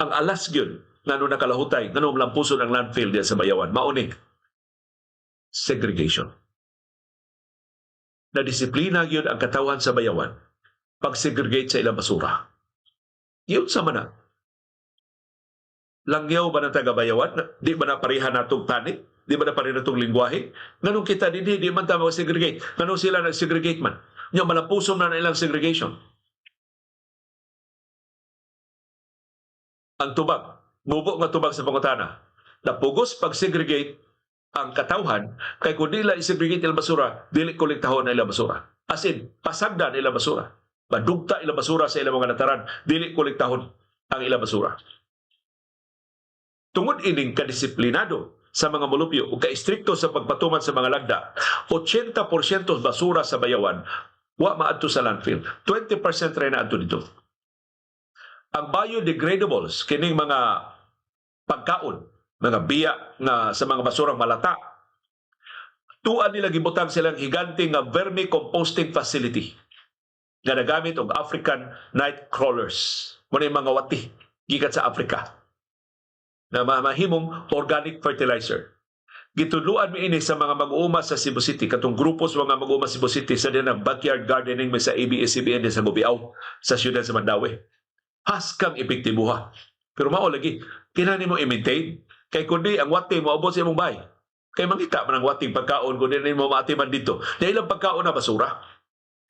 Ang alas gyud ngano nakalahutay, ngano lampuson ang landfill diya sa Bayawan, mao ni segregation. Na disiplina gyud ang katawhan sa Bayawan pag-segregate sa ilang basura. Yun sa mana. Langyaw ba ng taga Bayawan? Di ba na pareha natong tanit? Di ba na pareha natong lingwahe? Nganong kita dinhi di man ta mag-segregate? Nganong sila nag-segregate man? Nya malampuson na na ilang segregation. Ang tubag, mubo nga tubag sa pangutana. Napugos pag-segregate ang katawhan kay kung di nila i-segregate ilang basura, dili kolektahon na ilang basura. As in, pasagdan ilang basura. Madugta ilang basura sa ilang mga nataran, dili kolektahon ang ilang basura. Tungod ining kadisiplinado sa mga mulupyo o kaestrikto sa pagpatuman sa mga lagda, 80% basura sa Bayawan wa maadto sa landfill. 20% ra na adto dito. Ang biodegradables, kining mga pagkaon, mga biya nga sa mga basurang malata, tuan nila gibutang silang higante nga vermicomposting facility nga nagamit og African night crawlers. Mao ni mga wati gikan sa Africa na mahimong organic fertilizer. Gitudloan mi ini sa mga mag-uuma sa Cebu City, katong grupo sa mga mag-uuma sa Cebu City sa din backyard gardening mi sa ABS-CBN sa Gubiaw sa siyudad sa Mandaue. Haskang epektibuha. Pero mao lagi, kinahanglan mo i-maintain. Kay kundi ang wati moabot sa imong bahay. Kay mangita man ang wating pagkaon kung di mo maatiman dito. Na ilang pagkaon na basura.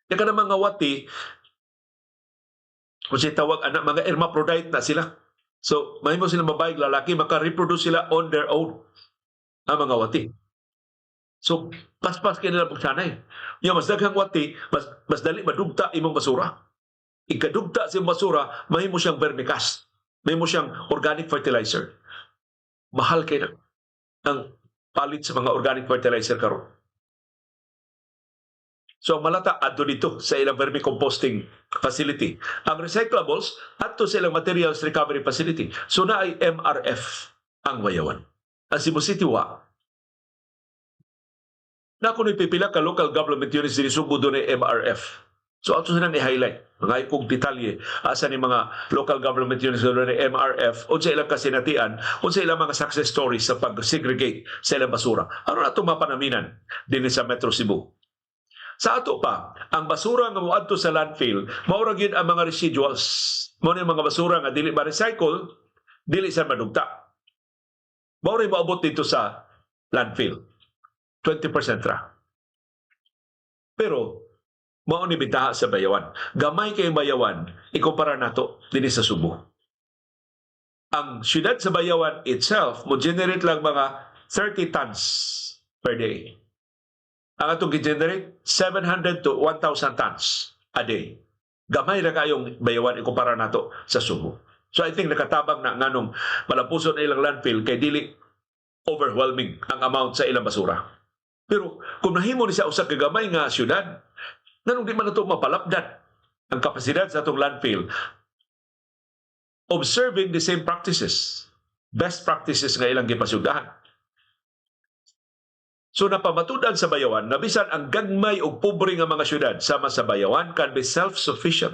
Ya ka mga wati, kung siya tawag anak, mga hermaphrodite na sila. So, mahimo sila babae, lalaki, maka-reproduce sila on their own ang mga wati. So, paspas kay nila pagsanay. Ya, mas daghang wati, mas dali madugta imong basura. Ikadugta sa imong basura, mahimo siyang vermicast. Mahimo siyang organic fertilizer. Mahal kay na ang palit sa mga organic fertilizer karon. So ang malata adto dito sa ilang vermicomposting facility. Ang recyclables adto sa ilang materials recovery facility. So na ay MRF ang Bayawan. Ang Cebu City wa. Na kuno pipila ka local government units diri Sugbo dunay MRF. So ato silang i-highlight mga kog detalye asa ni mga local government units dunay MRF, unsa ilang kasinatian, unsa ilang mga success stories sa pag-segregate sa ilang basura. Aron ato mapanaminan dinhi sa Metro Cebu. Sa ato pa, ang basura nga moadto sa landfill, mao ra gyud ang mga residuals. Mao ni mga basura nga dili ma-recycle, dili sa madugta. Mao ray moabot dito sa landfill. 20% ra. Pero mao ni bitaha sa Bayawan. Gamay kay Bayawan ikumpara nato dinhi sa Subo. Ang siyudad sa Bayawan itself mo generate lang mga 30 tons per day. Ang atong gi-generate 700 to 1,000 tons a day. Gamay ra kayong Bayawan ikumpara nato sa Subo. So I think nakatabang na nganong malampuson na ilang landfill kay dili overwhelming ang amount sa ilang basura. Pero kung nahimo ni siya usa ka gamay nga syudad, nganong di man nato mapalapdan ang kapasidad sa atong landfill observing the same practices, best practices nga ilang gipasugdahan? So napamatud-an sa Bayawan na bisan ang gagmay og pobre nga mga syudad sama sa Bayawan can be self-sufficient.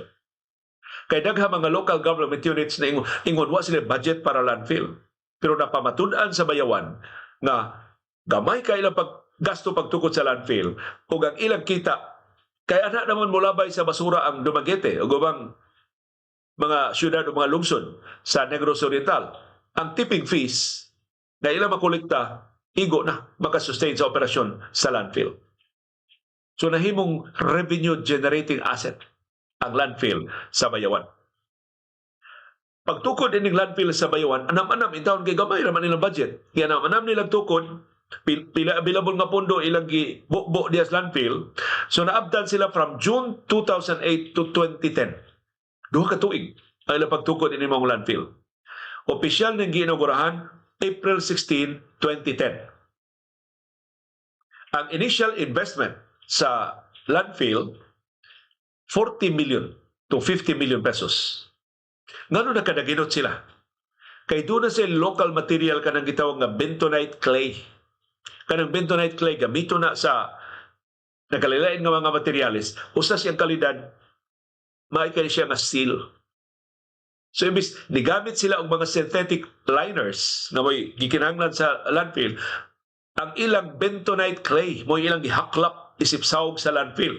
Kay daghan mga local government units na ingon wa sila budget para landfill. Pero napamatud-an sa Bayawan nga gamay kay ilang paggasto pagtukod sa landfill ug ang ilang kita kay ana naman molabay sa basura ang Dumaguete ug ubang mga syudad o mga lungsod sa Negros Oriental. Ang tipping fees na ilang makolekta igo na makasustain sa operasyon sa landfill. So nahimong revenue generating asset ang landfill sa Bayawan. Pagtukod ining landfill sa Bayawan, anam-anam intawon kay gamay raman ilang budget. Kaya anam-anam nilang tukod, pila available nga pondo ilang gi bo diya sa landfill. So naabdan sila from June 2008 to 2010. 2 ka tuig ang ilang pagtukod ini mong landfill. Opisyal ning giinaugurahan April 16, 2010. Ang initial investment sa landfill, 40 million to 50 million pesos. Ngano nakadaginot sila? Kay doon na sila local material kanang gitawag nga bentonite clay. Kanang bentonite clay gamito na sa nakalilain nga mga materyales, usa siyang kalidad, maikay siya nga seal. So imbis nigamit sila og mga synthetic liners na may gikinahanglan sa landfill, ang ilang bentonite clay mo ilang gihaklap isip sawg sa landfill.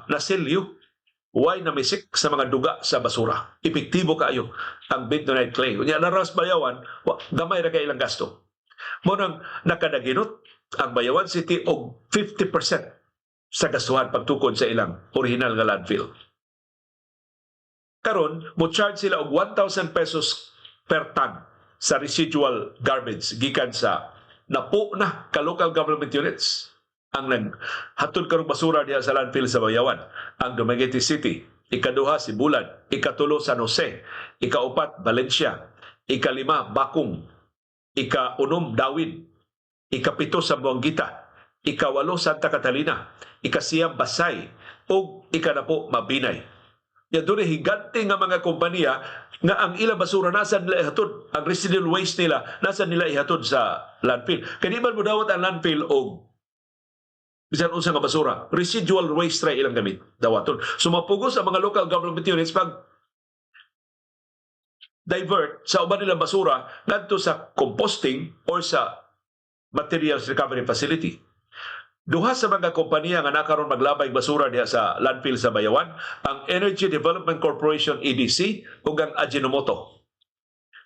Nasilyo, way namisik sa mga duga sa basura. Epektibo kaayo ang bentonite clay. Unya naras Bayawan, gamay ra kay ilang gasto. Mo nang nakadaginot ang Bayawan City og 50% sa gastuhan pagtukod sa ilang original nga landfill. Karon, mo charge sila og 1,000 pesos per ton sa residual garbage gikan sa napo na ka local government units ang naghatod karong basura diha sa landfill sa Bayawan. Ang Dumaguete City, ikaduha Sibulan, ikatulo San Jose, ikaupat Valencia, ikalima Bakong, ikaunom Dauin, ikapito Zamboanguita, ikawalo Santa Catalina, ikasiyam Basay, ug ikanapo Mabinay. Ya doon higante nga mga kompanya nga ang ilang basura nasa nila ihatod, ang residual waste nila nasa nila ihatod sa landfill. Kay di man mo dawat ang landfill og bisan unsa nga basura, residual waste ra ilang gamit dawaton. So mapugos ang mga local government units pag divert sa uban nilang basura ngadto sa composting or sa materials recovery facility. Duha sa mga kompanya nga nakaron maglabay basura diha sa landfill sa Bayawan, ang Energy Development Corporation, EDC, ug ang Ajinomoto.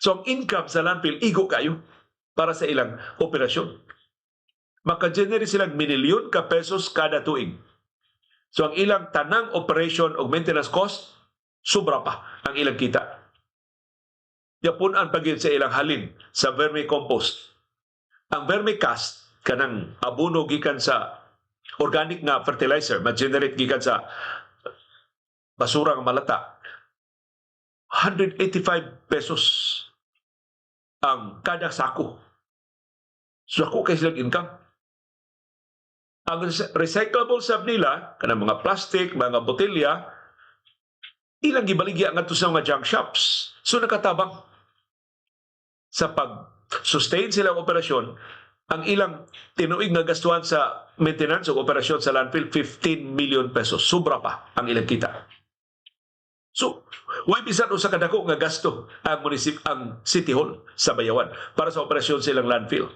So ang income sa landfill igo kayo para sa ilang operasyon. Maka-generate silang milyon ka pesos kada tuig. So ang ilang tanang operation ug maintenance cost, sobra pa ang ilang kita. Yapun-an pa gyud sa ilang halin sa vermicompost. Ang vermicast, kanang abono gikan sa organic nga fertilizer, ma-generate gikan sa basura nga malata, 185 pesos ang kada sako. So ako kay silang income. Ang recyclable sab nila, kanang mga plastic, mga botelya, ilang gibaligya ngadto sa mga junk shops. So nakatabang sa pag-sustain silang operasyon. Ang ilang tinuig nga gastuhan sa maintenance o operasyon sa landfill, 15 million pesos. Sobra pa ang ilang kita. So, way bisan usa ka dako nga gasto ang munisip ang City Hall sa Bayawan para sa operasyon silang landfill.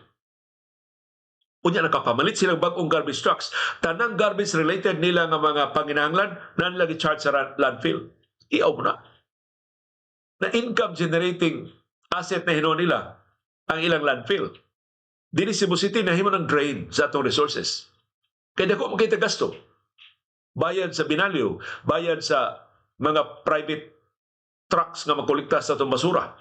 Unya nakapamalit silang bag-ong garbage trucks. Tanang garbage related nila nga mga panginahanglan na nila gi-charge sa landfill. Iaw mo na. Na income generating asset na hinuon nila ang ilang landfill. Dini Cebu City nahimo ng drain sa atong resources. Kaya dako man kita gasto. Bayad sa binaliw, bayad sa mga private trucks nga makolekta sa atong basura.